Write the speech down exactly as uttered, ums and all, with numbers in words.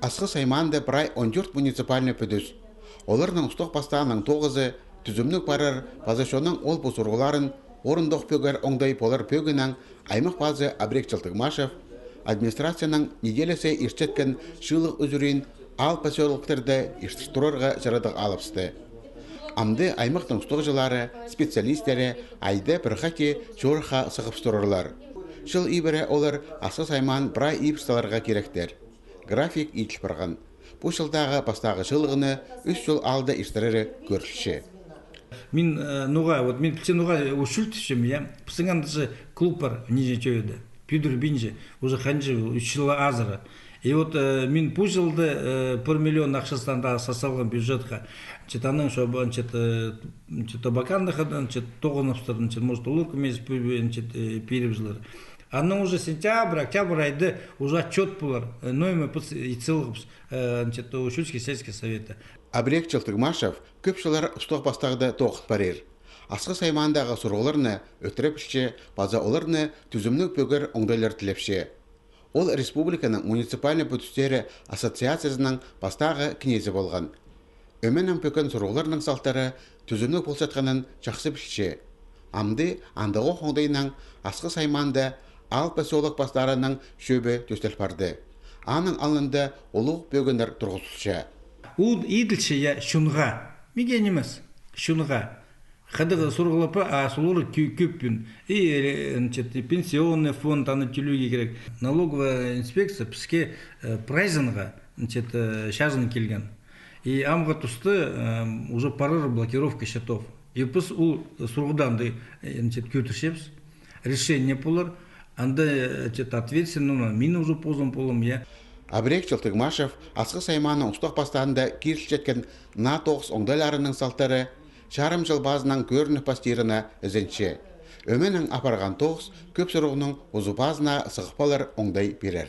Асхыс аймаанда прай он тӧрт муниципальный пӱдӱс. Оларның устағ-пастааның тоғызы тӱзімніг парар паза чонның ол-пу сурығларын орындох пӧгер оңдай полар пӧгінең аймах пазы Абрек Челтыгмашев администрацияның неделясай иртчеткен чыылығ ӱзӱрін аал посёлоктарда иртір турарға чарадығ алыбысты. Амды аймахтың устағҷылары, специалистері айда пір хати чорыхха сығып турарлар. Чыл ибіре олар Асхыс аймаан прай ибіс саларға киректер. График иділ парған. Пу чылдағы пастағы чыылығны ӱс чыл алда иртірері кӧрілче. Мин, э, ноға, вот мин пілче ноға ӱчӱлтіпчем, я. Пістің анда же клуб пар, Нижний Чойда. Пӱдірбинче, уже ханҷа, ӱс чыл азыра. И вот, э, мин пу чылда, э, пір миллион ахчасын анда сас салғам бюджетха. Значит, анаң шо, значит, э, значит, табаканнығ, значит, тоғыныбыстыр, значит, может, олар кӧмес, значит, э, пирібізілер. Анаң уже сентябрь, октябрь айда уже отчёт полар. Э, ноо ниме піс ит салғабыс, э, значит, учительский сельский совета. Абрек Челтыгмашев кӧп чыллар устағ-пастағда тоғын парир. Асхыс аймаандағы сурығларны ӧтіре пілче паза оларны тӱзімніг пӧгер оңдайлар тілепче. Ол республиканың муниципальный пӱдістері ассоциациязының пастағы кнезі полған. Ӧменең пӧккен сурығларның салтары тӱзімніг полчатханын чахсы пілче. Амды андағох оңдайнаң Асхыс аймаанда аал посёлок пастарының чӧбі тӧстел парды. Аның алнында улуғ пӧгіннер турғызылча. Ол иділче, я, чонға. Миге нимес, чонға. Хайдағ сурығлар пар, а сурығлар кӧ-, кӧп пӱӱн. И, э, значит, и пенсионный фонд, аны тӧлирге кирек. Налоговая инспекция піске, э, прайзынға, значит, э, чазын килген. И амғы туста, э, уже парар блокировка счетов. И піс ол сурығда анда, э, значит, кӧдірчебіс. Решение полар. Анда, э, значит, ответственный, ну, мин уже позым полам, я. Абрек Челтыгмашев Асхыс аймааның устағ-пастаанда кирілчеткен наа тоғыс оңдайларының салтары чарым чыл пазынаң кӧрініп пастирына ізенче. Ӧменең апарған тоғыс кӧп сурығның узы пазына сығып алар оңдай пирер.